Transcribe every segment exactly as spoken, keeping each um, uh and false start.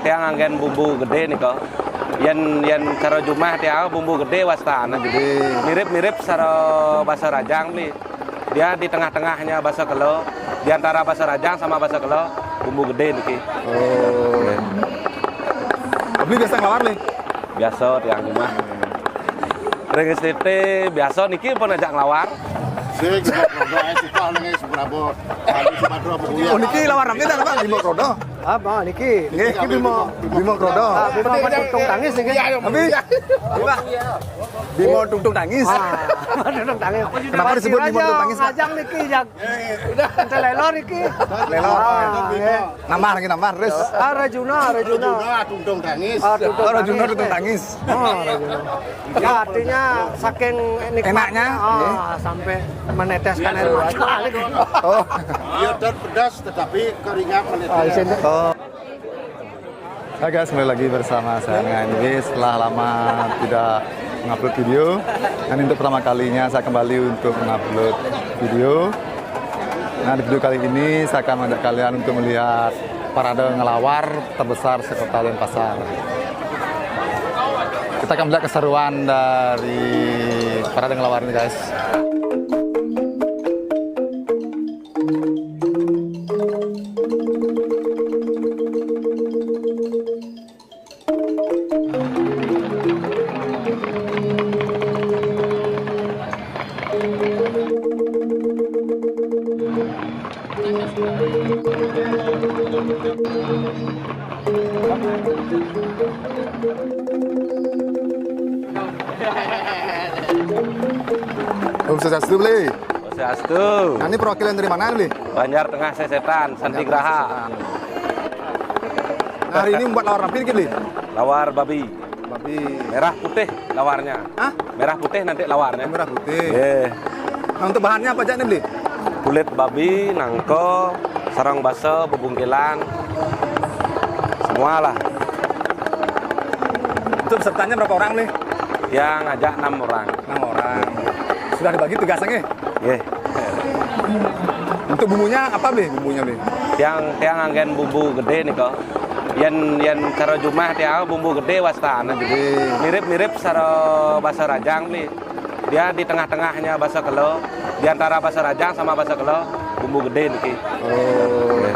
Tiang anggen bumbu gedé nika. Yén, yén cara jumah tiang bumbu gedé wastana. Gedé. Mirip-mirip saro baso Rajang beli. Dia di tengah-tengahnya baso kelo, di antara baso Rajang sama baso kelo, bumbu gedé niki. Oh. Nggih. Beli biasa nglawar, Li? Biasa tiang jumah. Ring S T T biasa niki pun ajak nglawar. Sing, Bimo Krodo, eh, suka ning Subrabo. Anu Sumatera apa kuwi? Oh, niki lawar nami ta, Pak? Bimo Krodo. Apa niki? Nggih. Niki Bimo, Bimo Krodo. Ah, Bimo apa Tungtung Tangis niki? Iya, iya. Abi? Bimo Tungtung Tangis. Ah, Tungtung Tangis. Kenapa disebut Bimo Tungtung Tangis, Pak? Ngajak niki, jak. Ente lelo niki. Lelo. Ah, nggih. Nambah lagi, nambah terus. Ah, Rajuna, Rajuna. Rajuna, Tungtung Tangis. Ah, Tungtung Tangis. Oh, Rajuna, Tungtung Tangis. Oh, Rajuna. Ya, artinya saking nikmatnya, enaknya, ah, nggih, sampai meneteskan air mata. Oh. Iya, dan pedas tetapi keringat menetes. Ah, isin. Oh. Hai guys, kembali lagi bersama saya Ngan Wi. Setelah lama tidak mengupload video, dan untuk pertama kalinya saya kembali untuk mengupload video. Nah, di video kali ini saya akan mengajak kalian untuk melihat parade ngelawar terbesar sekota Denpasar. Kita akan melihat keseruan dari parade ngelawar ini, guys. Om Swastiastu, Bli. Swastiastu. Nah, ini perwakilan dari mana, Bli? Banjar Tengah Sesetan, Santi Graha. Sesetan. Nah, hari ini membuat lawar apa niki, Bli? Lawar babi. Babi. Merah putih lawarnya. Hah? Merah putih nanti lawarnya. Merah putih. Nggih. Nah, untuk bahannya apa aja nih, Bli? Kulit babi, nangka, sarang basa, bebungkilan. Semualah. Itu pesertanya berapa orang, Bli? Yang ngajak enam orang. Enam orang. Sudah dibagi tugasnya, nggih? Nggih. Untuk bumbunya apa, Bli? Bumbunya, Bli? Tiang, tiang anggen bumbu gedé nika. Yén, yén cara jumah tiang bumbu gedé wastana. Gedé. Mirip-mirip saro baso Rajang, Bli. Dia di tengah-tengahnya baso kelo, di antara baso Rajang sama baso kelo, bumbu gedé niki. Oh. Nggih.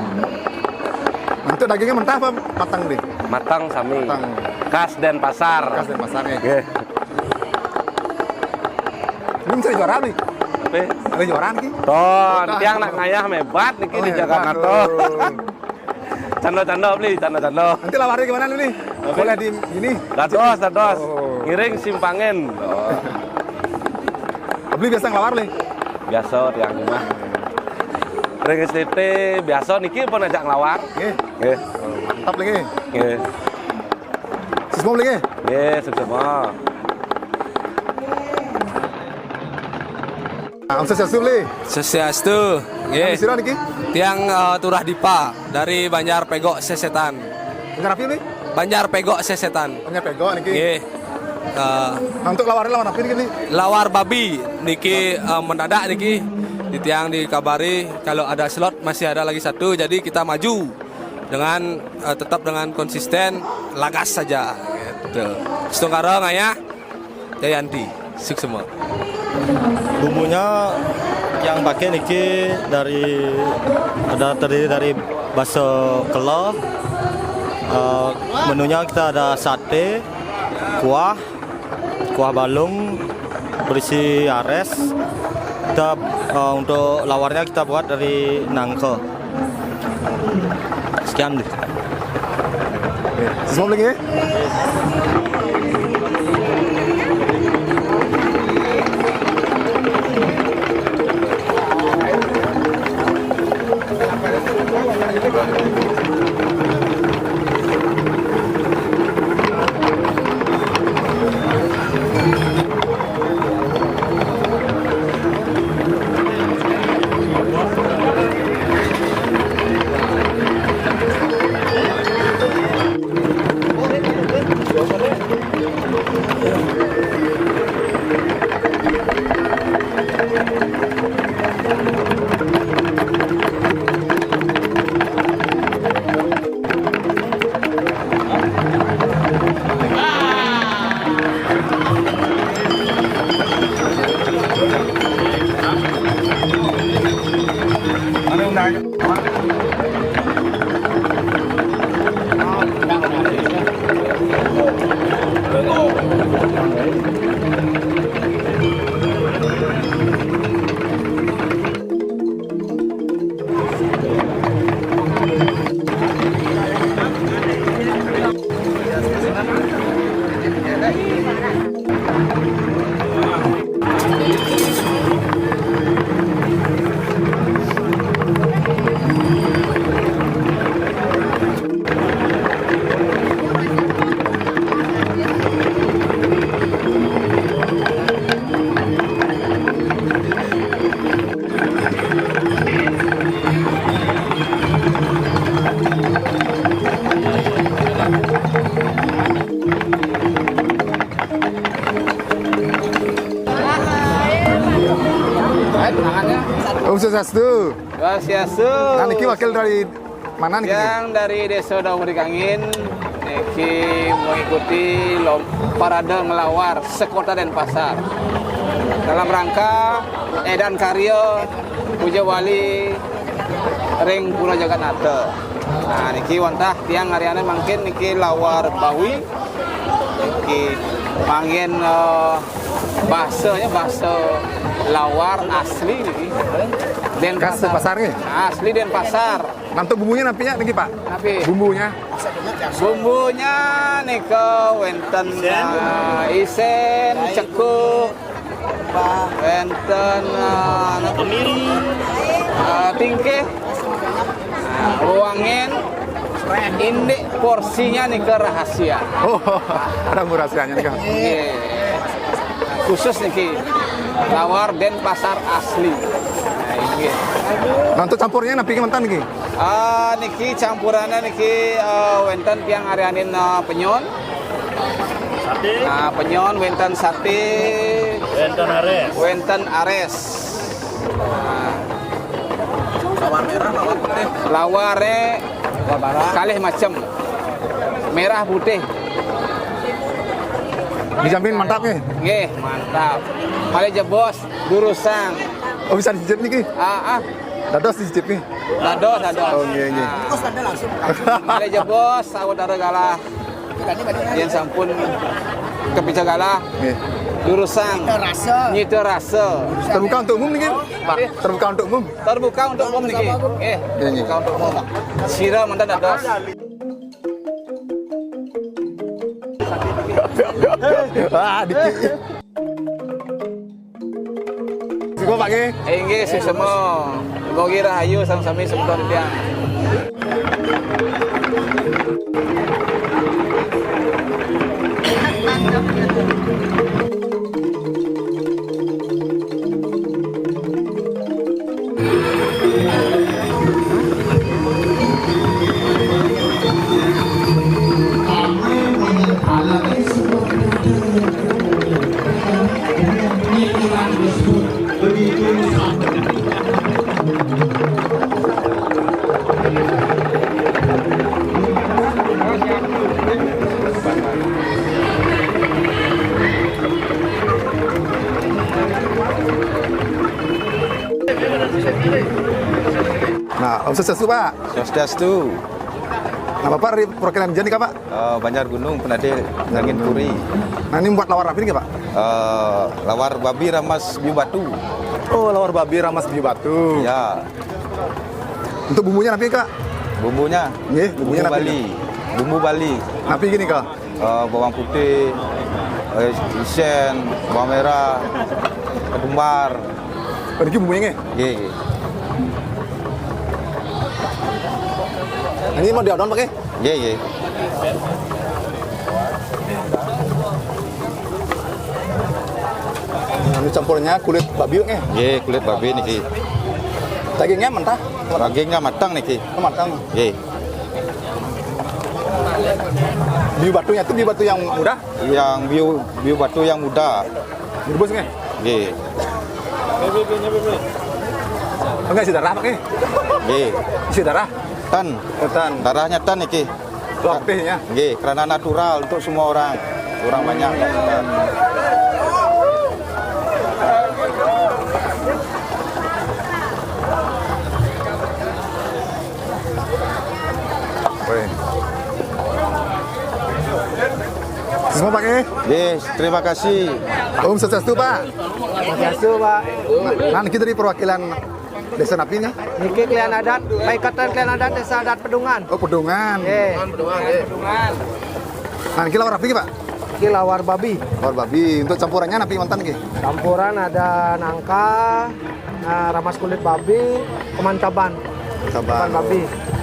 Untuk dagingnya mentah apa matang, Bli? Matang sami. Matang. Khas Denpasar. Khas Denpasar, nggih. Nggih. Ini mencari juara nih. Apa? Ada juara nih. Ton, tiang nak ngayah mébat niki di Jakarta. Oh, hebat, tuh. Canda-canda, Bli, canda-canda. Nanti lawarnya gimana, Bli? Apa? Boleh di ini? Dados, dados. Oh. Ngiring simpangin. Oh. Bli biasa ngelawar, Bli? Biasa, tiang mah. Ring S T T biasa niki pun ajak ngelawar. Nggih. Nggih. Mantap lagi. Nggih. Sukses, Bli, nggih? Nggih, sukses. Nah, Om Swastiastu, Bli. Swastiastu. Nggih. Nami sira niki? Tiang, eh, Turah Dipa dari Banjar Pegok Sesetan. Banjar apa, Bli? Banjar Pegok Sesetan. Banjar Pegok niki. Nggih. Eh, Nah, untuk lawarnya lawar apa niki, Bli? Lawar babi niki, eh, mendadak niki. Di tiang dikabari kalau ada slot masih ada lagi satu, jadi kita maju dengan, eh, tetap dengan konsisten, lagas saja. Gitu. Setungkara ngayah. Jayanti, suksma. Bumbunya yang pakai niki dari, ada terdiri dari baso kelo, eh, menunya kita ada sate, kuah, kuah balung berisi ares. Kita, eh, untuk lawarnya kita buat dari nangka. Sekian deh. Oke. Semua lagi ya? Swastiastu. Swastiastu. Nah, niki wakil dari mana niki? Yang dari Desa Daung Merikangin, niki mengikuti lom-, parade ngelawar sekota Denpasar. Dalam rangka edan karya Puja Wali ring Pura Jagannatha. Nah, niki wantah tiang ngaryanin mangkin niki lawar Bawi. Niki mangkin, eh, bahasanya bahasa lawar asli niki. Khas Denpasar. Denpasar nggih? Asli Denpasar. Nah, untuk bumbunya napi niki, Pak? Napi? Bumbunya? Bumbunya nika wenten, eh, isen, cekuk, wenten, eh, kemiri, eh, tingkih, eh, wangen, indik porsinya nika rahasia. Oh, ada rahasianya nika. Nggih. Khusus niki lawar Denpasar asli. Nah, ini. Nah, untuk campurnya napi manten niki? Ah, niki campurannya niki, eh, wenten tiang ngaryanin, eh, penyon. Sate. Nah, penyon wenten sate. Wenten ares. Wenten ares. Nah. Lawar merah, lawar putih. Laware kalih macem. Merah putih. Dijamin mantap nggih? Nggih, mantap. Malih jebos, durusang. Oh, bisa dicicip niki? Ah, ah. Dados dicicip nggih? Dados, dados. Oh, nggih, nggih. Ah. Malih jebos, sawetara galah. Yén sampun kapica galah, nggih, durusang. Nyita rasa. Nyita rasa. Terbuka untuk umum niki, Pak? Nggih. Terbuka untuk umum? Terbuka untuk umum niki. Nggih. Nggih, nggih. Terbuka untuk umum. Sira manten dados. Ah, dikit. Siko, Pak, nggih. Inggih, suksma. Mugi rahayu sareng sami semeton tiang. Nah, Om Swastiastu, Pak. Swastiastu. Nah, Bapak dari perwakilan dija nika, Pak? Eh, Banjar Gunung, Penatih Angin Puri. Nah, ini buat lawar apa ini, Pak? Eh, lawar babi ramas biu batu. Oh, lawar babi ramas biu batu. Ya. Untuk bumbunya napi, Kak? Bumbunya? Nggih, bumbunya bumbu napi? Bali. Bumbu Bali. Napi gini, Kak? Eh, bawang putih, eh, isen, bawang merah, ketumbar. Oh, niki bumbunya nggih? Nggih, nggih. Ini mau diadon pakai? Nggih, nggih. Nah, ini campurnya kulit babi nggih? Nggih, kulit babi niki. Dagingnya mentah? Dagingnya matang niki. Oh, matang. Nggih. Biu batunya itu biu batu yang muda? Yang biu, biu batu yang muda. Direbus nggih? Nggih. Enggak isi darah, Pak, nggih? Nggih. Isi darah? Ten. Oh, ten. Darahnya ten niki. Bawang putihnya? Nggih, karena natural untuk semua orang. Kurang banyak. Weh. Semua, Pak, nggih? Nggih, terima kasih. Om Swastiastu, Pak. Swastiastu, Pak. Nah, niki dari perwakilan desa napi nih? Niki klian adat, Paikatan Klian Adat Desa Adat Pedungan. Oh, Pedungan. Nggih. Nah, niki lawar napi, Pak? Niki lawar babi. Lawar babi. Untuk campurannya napi manten niki? Campuran ada nangka, nah, ramas kulit babi, kemancaban. Kemancaban. Kemancaban babi.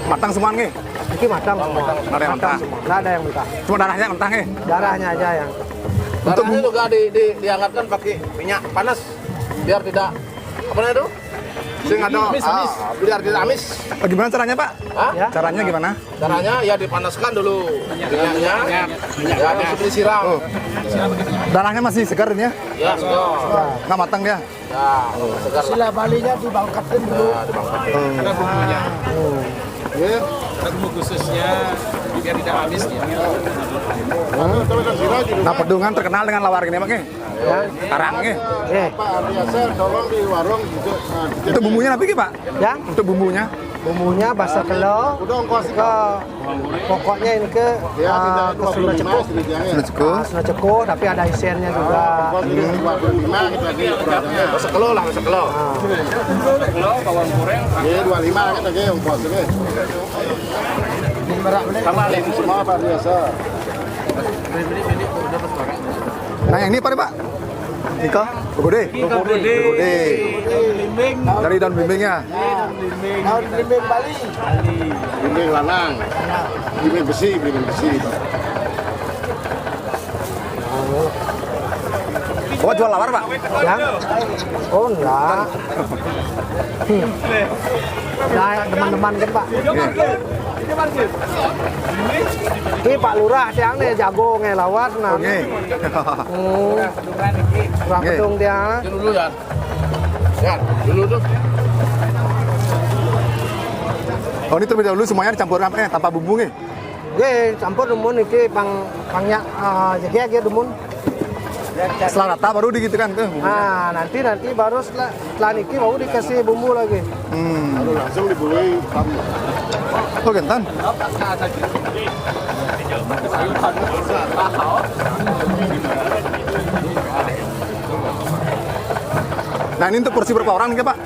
Matang semua nggih? Niki matang semua. Nggak ada yang mentah? Matang semua. Nggak ada yang mentah. Cuma darahnya mentah nggih? Darahnya aja yang. Untuk darahnya bumbu juga di, di, dihangatkan pakai minyak panas biar tidak, apa namanya itu? Sing ada, ah, biar tidak amis. Gimana caranya, Pak? Hah? Ya. Caranya gimana? Caranya ya dipanaskan dulu minyaknya. Ya, habis itu disiram. Oh. Darahnya masih segar ini ya? Ya, segar. Nggak matang dia? Ya, segar. Sila Balinya dibangkatin dulu. Ya, dibangkatin. Hmm. Ada bumbunya. Ada bumbu khususnya biar tidak amis ya. Nah, Pedungan terkenal dengan lawar gini, Pak, nih. Ya. Karang, nih. Pak Ariasa, tolong di warung juga, nah, di Itu bumbunya apa, Pak? Ya. Untuk bumbunya? Bumbunya basa kelo. Udah ongkos ke, pokoknya ini ke, ya, ah, ke Sunda Cekuh. Sunda Cekuh. Ah, Sunda Cekuh, tapi ada isiannya juga. Ongkos ini dua puluh lima kita lagi. Basa kelo lah, basa kelo. Ah. Basa kelo, bawang goreng. Iya, dua puluh lima kita lagi ongkos ini. Sama semua Pak Ariasa. Nah, yang ini apa nih, Pak? Ika? Gogode? Ika gogode. Gogode. Daun belimbing. Dari daun belimbing ya? Iya, daun belimbing. Daun belimbing Bali. Belimbing lanang. Belimbing besi, belimbing besi. Oh, jual lawar, Pak? Ya? Oh, enggak. Hmm. Nah, teman-teman kan, Pak. Oke. Ini Pak Lurah tiang nih jago ngelawat nah. Oke. Hmm. Kurang Oke. Pedung tiang. Dulu ya. Ya, dulu tuh. Oh, ini terlebih dahulu semuanya dicampur apa, eh, tanpa bumbu nih? Nggih, campur dumun iki pang, pangnya, ah, jegeg ya dumun. Setelah rata baru digitukan tuh bumbunya. Ah, nanti, nanti baru setelah, setelah niki baru dikasih bumbu lagi. Hmm. Baru langsung dibulai. Oh, gentan. Nah, ini untuk porsi berapa orang nih, Pak?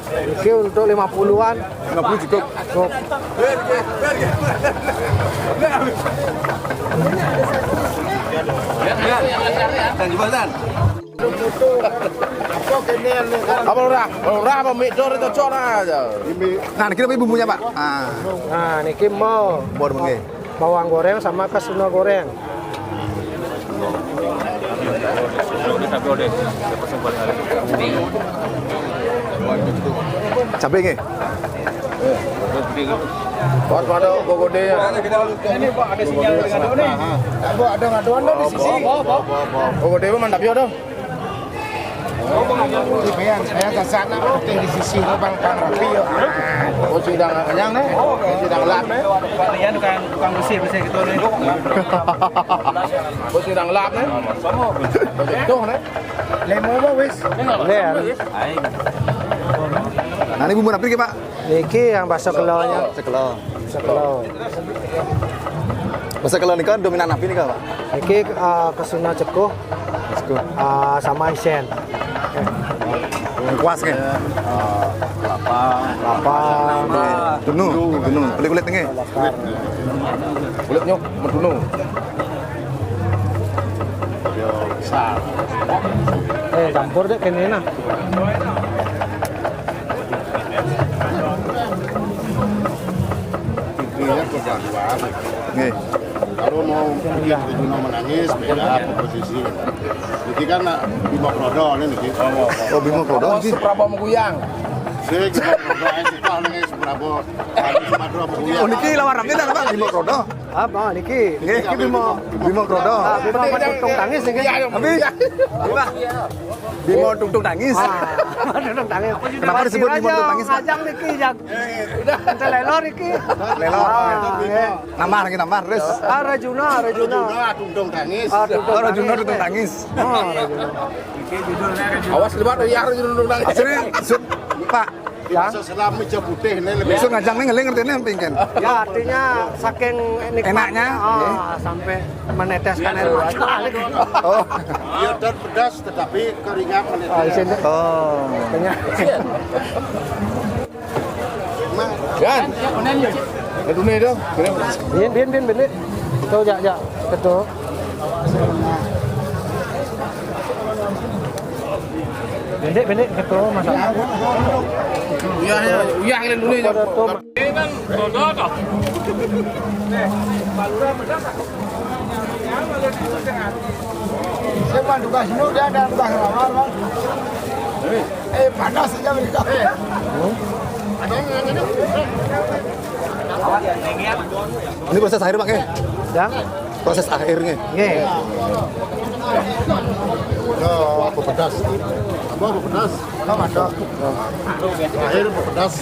Ini untuk lima puluhan. Lima puluh cukup. Cukup. Dan jembatan. Apa lurah? Lurah apa mik dor itu cocok aja. Nah, kita bumbunya, Pak. Ah. Nah, niki mau. Mau dibagi. Bawang goreng sama kasuna goreng. Cabe nggih? Pas pada gogode ya. Ini Pak ada sinyal dengan nih. Ada ada ngaduan di sisi. Gogode mantap ya dong. Saya ke sana, oke, di sisi lubang pang rapi, yo. Oh, sudah nggak kenyang, nih? Oh, sudah ngelap, nih? Kalian tukang, tukang besi, besi gitu, nih. Oh, sudah ngelap, nih? Betul, nih? Lemo apa, wis? Nih, ya. Nah, ini bumbu apa, Pak? Niki yang basa kelonya. Sekelo. Sekelo. Basa kelo nika dominan apa nika, Pak? Niki, eh, kasuna cekuh, Cekuh. Eh, sama isen. Kuas nggih. Kelapa. Kelapa. Tunu, tunu, kulit-kulit nggih. Kulitnya medunu. Eh, campur deh kene nah. Intinya kegaduhan. Nggih. Kalau mau bikin Bima menangis, beda posisi. Jadi kan nak Bima Krodo ini niki. Oh, Bima Krodo niki. Suprabo Meguyang. Sik, Bima Krodo, ayo suka nih Suprabo. Ayo Suprabo Meguyang. Oh, niki lawan rame ta, Pak? Bima Krodo. Apa niki? Nggih, niki Bima, Bima Krodo. Ah, Bima Tuntung Tangis niki. Iya, iya. Abi. Bima. Bima Tuntung Tangis. Ah, Tuntung Tangis. Kenapa disebut Bima Tuntung Tangis, Pak? Ajang niki, Jang. Udah, ente lelor iki. Lelor. Ah, iya. Nambah lagi, nambah terus. Ah, Rajuna, Rajuna. Rajuna, Tuntung Tangis. Ah, Tuntung Tangis. Oh, Rajuna Tuntung Tangis. Oh, Rajuna. Awas liwat uyah Rajuna Tuntung Tangis. Asli, Pak. Ya. Selam meja putih ini lebih. Iso ngajang nih ngeling ngerti nih pingin. Ya, artinya saking nikmatnya, enaknya, ah, sampai meneteskan air mata. Oh. Ya, dan pedas tetapi keringat menetes. Oh, isin. Oh. Artinya. Kan? Itu nih tuh. Bin, bin, bin, bin. Tuh, jak, jak. Betul. Pendek, pendek, ketua masak. Uyah, ya, uyah kalian dulu ya. Ini kan dodol toh. Siapa tugas ini? Dia ada tugas lama, Bang. Eh, panas saja mereka. Ini proses akhir, Pak, nggih? Ya. Proses akhirnya. Nggih. Ya, apa pedas? Apa, apa pedas? Apa ada? Akhir apa pedas?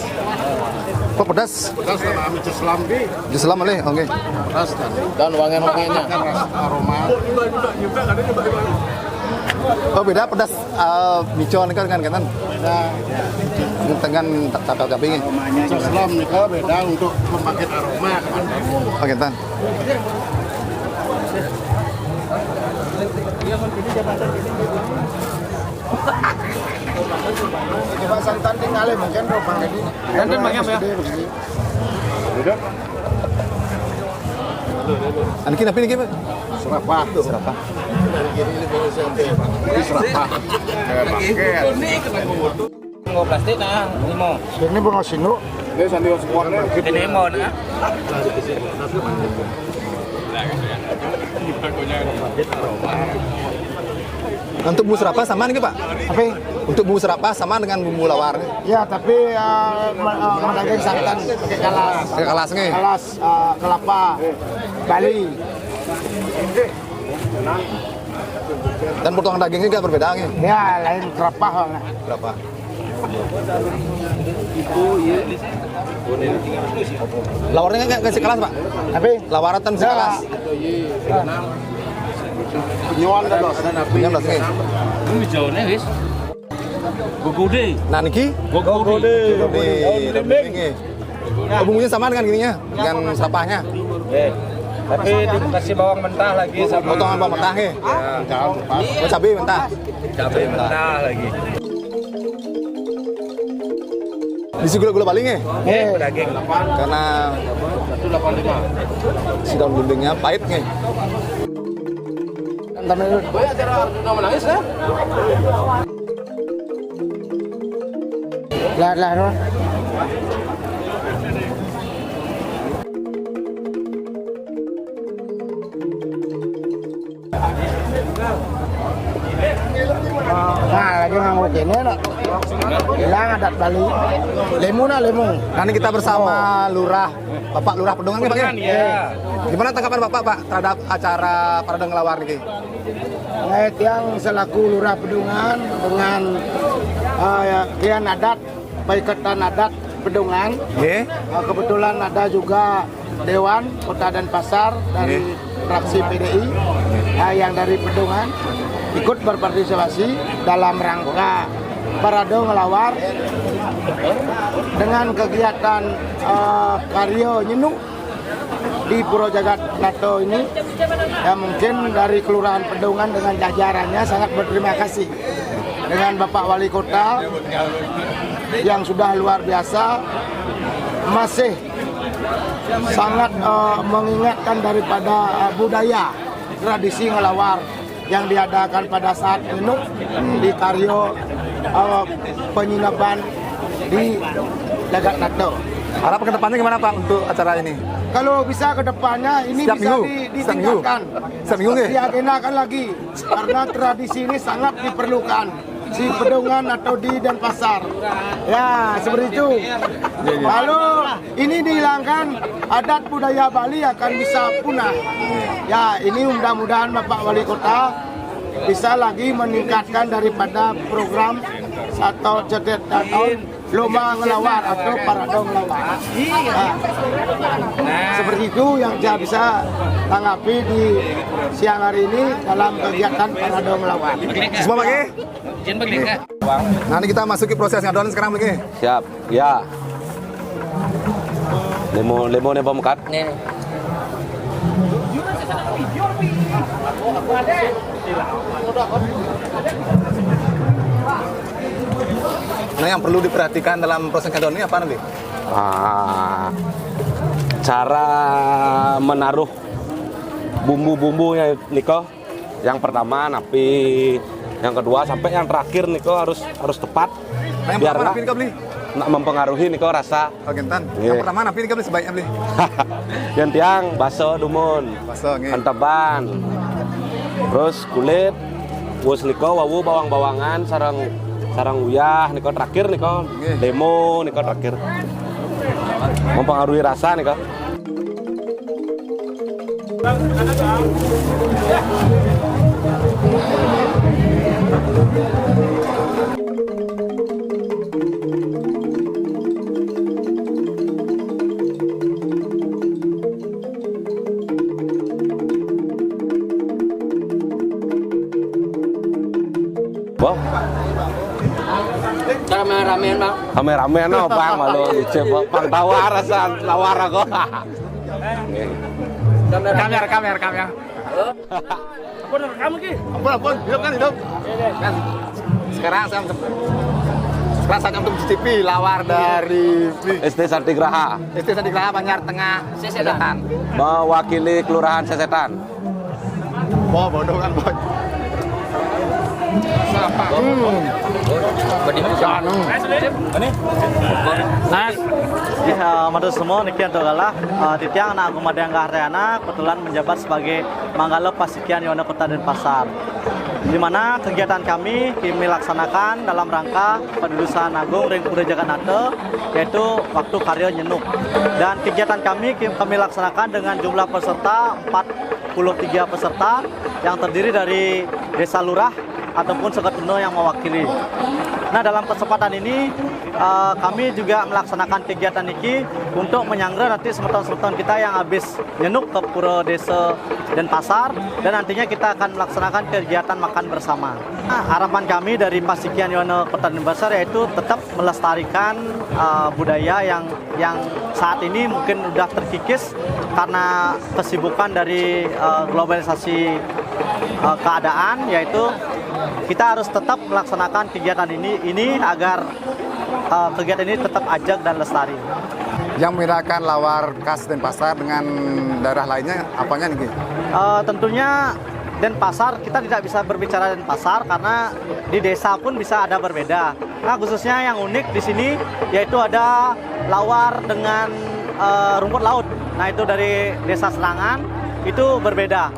Apa pedas? Pedas sama Amis Islam. Islam, oleh, oke. Pedas dan, dan wangen-wangennya. Kan rasa aroma. Oh, beda pedas, eh, mico niku dengan kenten. Beda. Dengan tapel kabeh nggih. Islam niku beda untuk membangkit aroma. Oh, kenten. Coba santan tinggal mungkin, Bang, ini. Santan banyak, ya? Gede begini. Anu ki napa niki, Pak? Serapah. Serapah. Ini serapah. Kayak paket. Nggo plastik nah, limo. Ini bunga sinu. Ini sandi sport nih. Ini mau nah. Untuk bumbu serapah sama nih, Pak? Apa? Untuk bumbu serapah sama dengan bumbu lawar. Ya, tapi, eh, me-, eh, madaging santan pakai kalas. Pakai kalas nih. Kalas, eh, kelapa Bali. Dan potongan dagingnya agak berbeda nih. Ya, lain serapah lah. Serapah. Lawarnya nggak nggak sekelas, Pak? Tapi lawarnya kan sekelas. Nyoan dah, Bos. Nyoan dah, nih. Ini jauhnya, wis. Gogode. Nah, niki? Gogode. Gogode. Nih, nih. Oh, bumbunya sama dengan ininya, dengan serapahnya. Eh, tapi dikasih bawang mentah lagi sama potongan bawang mentah, ya. Oh, cabai mentah. Cabai mentah lagi. Isi gula-gula Bali nggih? Nggih, daging. Karena si daun belimbingnya pahit nggih. Banyak cara menangis ya? Lah, lah, no. Nah, lagi nganggo kene, nak. Hilang adat Bali. Lemu, nak, lemu. Nanti kita bersama Lurah, Bapak Lurah Pedungan, Pak, ya? Iya. Gimana tanggapan Bapak, Pak, terhadap acara Parade Ngelawar niki? Eh, tiang selaku Lurah Pedungan dengan, eh, ya, kian adat, Perikatan Adat Pedungan. Nggih. Eh, kebetulan ada juga Dewan Kota Denpasar dari fraksi P D I, eh, yang dari Pedungan ikut berpartisipasi dalam rangka Parade Ngelawar dengan kegiatan, eh, karya nyenu di Pura Jagat Nato ini. Ya, mungkin dari Kelurahan Pedungan dengan jajarannya sangat berterima kasih dengan Bapak Wali Kota yang sudah luar biasa, masih sangat, eh, mengingatkan daripada, eh, budaya tradisi ngelawar yang diadakan pada saat nyenu di karya, eh, penyineban di Jagat Nato. Harapan ke depannya gimana, Pak, untuk acara ini? Kalau bisa ke depannya ini bisa di-, ditingkatkan. Setiap minggu? Setiap minggu, nggih? Diagendakan lagi karena tradisi ini sangat diperlukan di Pedungan atau di Denpasar. Ya, seperti itu. Iya, iya. Kalau ini dihilangkan, adat budaya Bali akan bisa punah. Ya, ini mudah-mudahan Bapak Wali Kota bisa lagi meningkatkan daripada program atau cetet atau lomba ngelawar atau parade ngelawar. Nah, seperti itu yang saya bisa tanggapi di siang hari ini dalam kegiatan parade ngelawar. Semua pakai? Nah, ini kita masuki proses ngadon sekarang, Pak, nggih. Siap. Ya. Lemo, lemo ne pemkat. Nih. Nah, yang perlu diperhatikan dalam proses ngadon ini apa nanti? Ah, cara menaruh bumbu-bumbunya, Niko. Yang pertama napi, yang kedua sampai yang terakhir niko harus, harus tepat. Nah, yang biar pertama nggak napi niko beli? Nggak mempengaruhi niko rasa. Oh, gentan. Iya. Yang pertama napi niko beli sebaiknya beli. Yang tiang baso dumun. Baso, nggih. Anteban. Terus kulit, terus niko wawu bawang-bawangan sarang Sarang uyah nika terakhir nika. Nggih. Lemo nika terakhir. Mempengaruhi rasa nika. Wah, rame-ramean, Bang. Rame-ramean, no, Bang, malu icip, Bang. Pang tawar, rasa tawar aku. Nggih. Kamera, kamera, kamera. Ampun, rekam iki. Ampun, ampun, hidup kan, hidup. Kan, sekarang saya, sekarang saya untuk mencicipi lawar dari S T Santigraha. S T Santigraha Banjar Tengah, Sesetan. Sesetan. Mewakili Kelurahan Sesetan. Wah, bodoh kan, Boy. Nah, eh, matur semua, niki antuk galah, eh, titiang Anak Agung Madya Angga Hartayana, kebetulan menjabat sebagai Manggala Pasikian Yowana Kota Denpasar. Di mana kegiatan kami, kami laksanakan dalam rangka Padudusan Agung ring Pura Jagannatha, yaitu waktu karya nyenuk. Dan kegiatan kami, kami laksanakan dengan jumlah peserta empat puluh tiga peserta yang terdiri dari desa lurah ataupun sekat tuna yang mewakili. Nah, dalam kesempatan ini, eh, kami juga melaksanakan kegiatan niki untuk menyanggra nanti semeton-semeton kita yang habis nyenuk ke Pura Desa Denpasar, dan nantinya kita akan melaksanakan kegiatan makan bersama. Nah, harapan kami dari Pasikian Yowana Kota Denpasar yaitu tetap melestarikan, eh, budaya yang, yang saat ini mungkin udah terkikis karena kesibukan dari, eh, globalisasi, eh, keadaan, yaitu kita harus tetap melaksanakan kegiatan ini, ini agar, eh, kegiatan ini tetap ajeg dan lestari. Yang membedakan lawar khas Denpasar dengan daerah lainnya apanya nih, Ki? Eh, tentunya Denpasar, kita tidak bisa berbicara Denpasar karena di desa pun bisa ada berbeda. Nah, khususnya yang unik di sini yaitu ada lawar dengan, eh, rumput laut. Nah, itu dari Desa Serangan, itu berbeda.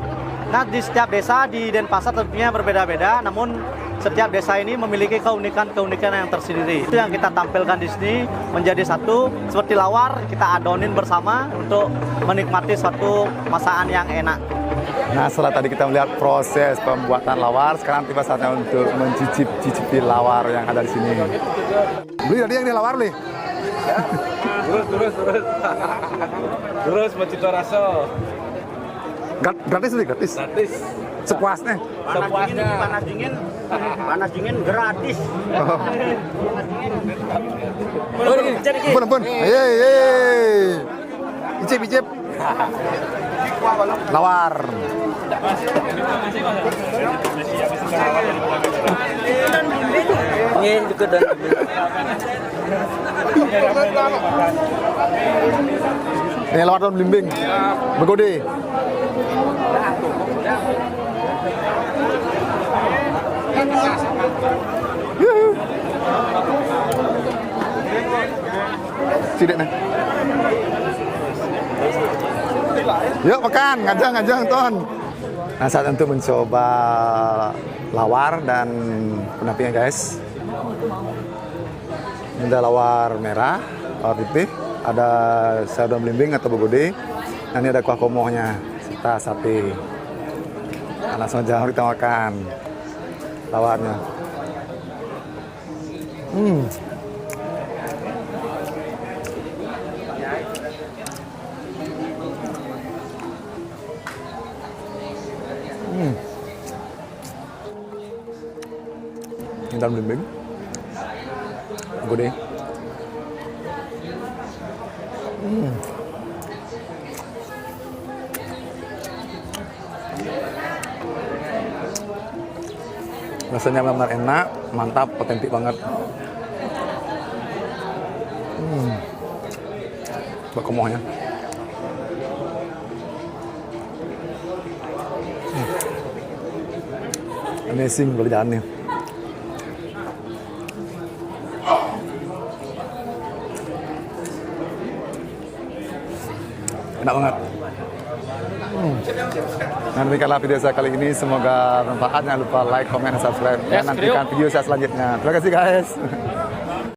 Nah, di setiap desa di Denpasar tentunya berbeda-beda, namun setiap desa ini memiliki keunikan-keunikan yang tersendiri. Itu yang kita tampilkan di sini menjadi satu, seperti lawar, kita adonin bersama untuk menikmati suatu masakan yang enak. Nah, setelah tadi kita melihat proses pembuatan lawar, sekarang tiba saatnya untuk mencicip-cicipi lawar yang ada di sini. Beli tadi yang di lawar, beli? Terus, terus, terus. Terus, mencito rasa. Grat-, gratis, beli, gratis. Gratis. Sepuasnya. Panas dingin, panas dingin, panas dingin gratis. Oh. Ampun, ampun. Ayo, ayo. Icip, icip. Lawar. Ini juga dan Ini lawar daun belimbing. Begode. Sidik nih. Yuk makan, ngajang, ngajang, Ton. Nah, saat untuk mencoba lawar dan pendampingnya, guys. Ini ada lawar merah, lawar putih, ada sayur daun belimbing atau begode. Nah, ini ada kuah komohnya serta sate. Nah, langsung aja kita makan lawarnya. Hmm. Hmm. Ini daun belimbing. Gede. Hmm. Rasanya benar-benar enak, mantap, otentik banget. Hmm. Buat komohnya. Hmm. Amazing kalau jalan nih. Enak banget. Nah, demikianlah video saya kali ini. Semoga bermanfaat. Jangan lupa like, comment, dan subscribe. Dan Yes, nantikan video saya selanjutnya. Terima kasih, guys.